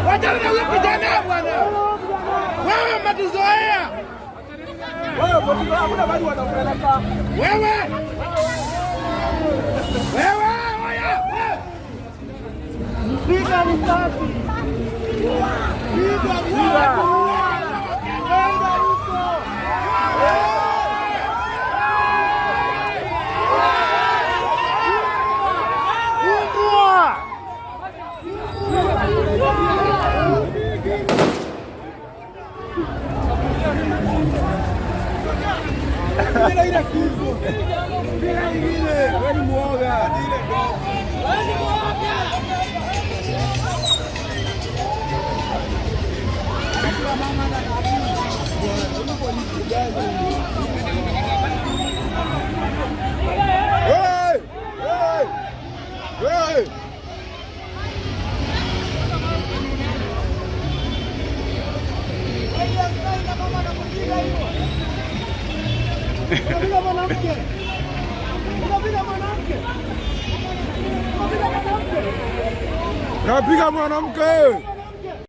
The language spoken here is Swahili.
Wachana na huyo kijana bwana. Wewe mmetuzoea. Wewe. Wewe, oya. Piga risasi. Piga risasi. Enda huko. Umbwa. Piga ingine. Wewe ni muoga. Hey! Hey! Hey! Unapiga mwanamke. Unapiga mwanamke. Unapiga mwanamke. Napiga mwanamke.